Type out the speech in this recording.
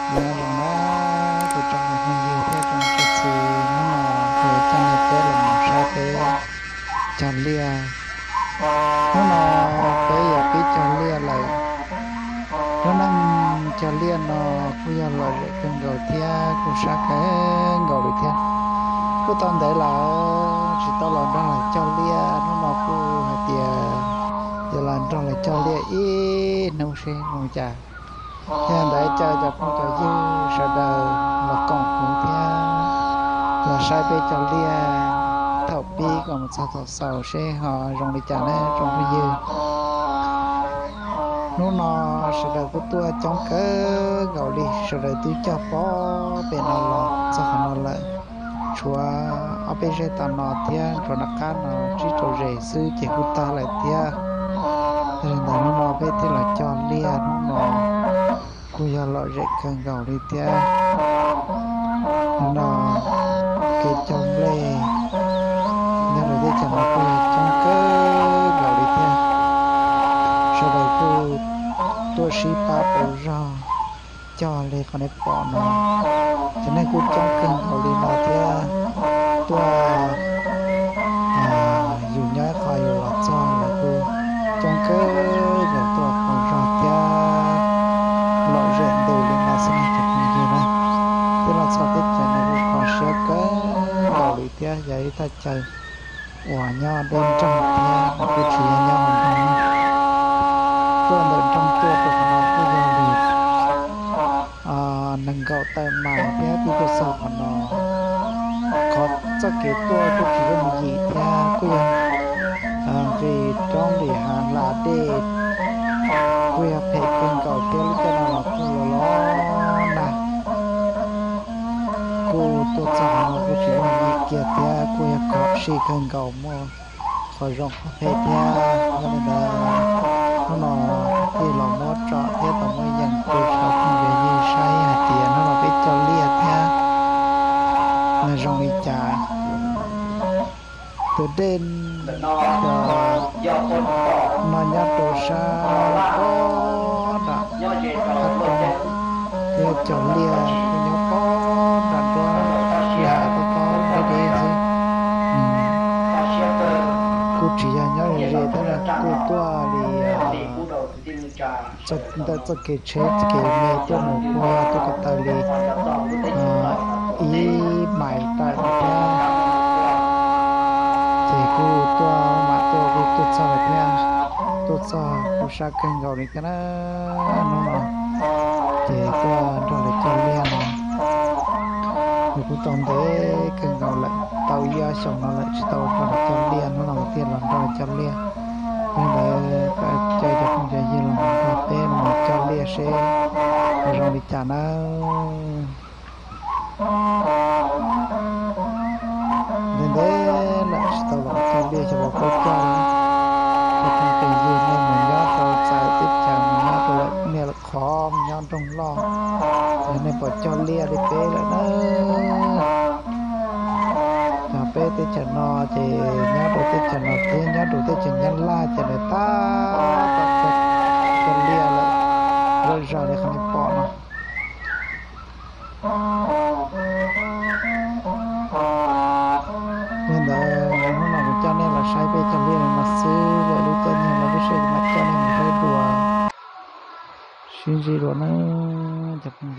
Nyob zoo na, kuv tsoom phooj ywg thiab tsoom txhua tus, hnub no kuv coj nej peb los mus saib peb cog liaj. Hnub no peb yog pib cog liaj lawm. Lub neej cog liaj no kuj yog lom zem kawg nkaus thiab kuj sab kawg nkaus li thiab. Kuj tau ntev lawm tsis tau los nrog lawv cog liaj, hnub no kuj hais tias yuav los nrog lawv cog liaj ib hnub seb zoo li cas. Yog li ntawd caw cov phooj cov ywg sawv daws los koom kuv thiab los saib peb cog liaj thaum pib kom mus txog thaum xaus seb ho zoo li cas na tsoom phooj ywg. Hnub no sawv daws kuj tuaj coob kawg nkaus li, sawv daws twb cog pob pem no los txog qhov no lawm. Tshuav ob peb zej tom no thiab nrov nram qab no tsib rau zes xwb ces kuj tag lawm thiab. Yog li ntawd hnub no peb thiaj los cog liaj, hnub no kuj yog lom zem kawg nkaus li thiab. Hnub no kev cog nplej nyob rau teb chaws no kuj yog coob kawg nkaus li thiab. Sawv daws kuj tuaj sib pab pauv zog cog li qhov nej pom no, ces neeg kuj coob kawg nkaus li no thiab. Tuaj yus nyob ib qho yus los txog lawv kuj coob kawg nkaus tuaj pauv zog thiab lom zem ntus li no xwb na cov phooj ywg na. Twb los txog teb chaws no kuj kho siab kawg nkaus li thiab, yog ib thaj chaw uas nyob deb nroog thiab kuj tsis yog nyob hauv nroog. Tuaj ntawm nroog tuaj rau qhov no kuj yog li nees nkaum tawm mais thiab twb tuaj txog qhov no. Qhov txoj kev tuaj kuj tsis yooj yim thiab kuj yog nqis roob nqis hav hla dej, kuj yog phem kawg nkaus thiab lub caij no los kuj los los nag. Kuj tuaj txog qhov no kuj tsis yooj yim kiag thiab kuj yog khov si kawg nkaus, muaj qhov zoo qhov phem thiab. Yog li ntawd hnub no thiaj los muab tsom thiab tau muab yees rau cov phooj ywg saib hais tias hnub no peb cog liaj thiab zoo li cas. Tus dej no nyob rau sab pob nram qab roob, thiab cog liaj kuj nyob pob nram nruab li has tob tob deb deb xwb. Kuj tsis yog nyob ze ze thiab, kuj tuaj li ntawm txoj kev tsheb kev me tuaj mus kuj yog tuaj ko taw li ib mais tawm thiab. Ces kuj tuaj mam tuaj kuj tuaj txog lawm thiab, tuaj txog kuj sab kawg nkaus li thiab na. Hnub no ces tuaj nrog lawv cog liaj no, nws kuj tau ntev kawg nkaus lawm, tau ib ob xyoos no lawm tsis tau nrog lawv cog liaj, hnub no thiaj los nrog lawv cog liaj. Yog li ntawd caw cov phooj cov ywg los nrog peb mus cog liaj seb zoo li cas nawb. Ntev ntev lawm tsis tau los cog liaj xyov puas paub cog li. Cov phooj cov ywg nej mus nyob rau txawv teb chaws, mus nyob rau lawm niaj lawm qhov, mus nyob nroog loj, yog nej puas cog liaj li peb lawm na. Yog peb teb chaws no ces nyob rau teb chaws no thiab nyob rau teb chaws Nyab Laj ces lawv tab tom cog liaj lawm, zom zaws li qhov nej pom no. Yog li ntawd hnub no kuv coj nej los saib peb cog liaj li no xwb, lwm lub caij nyoog no lub sij hawm kuv mam coj nej mus saib dua. Sib ntsib dua nawb cov phooj ywg.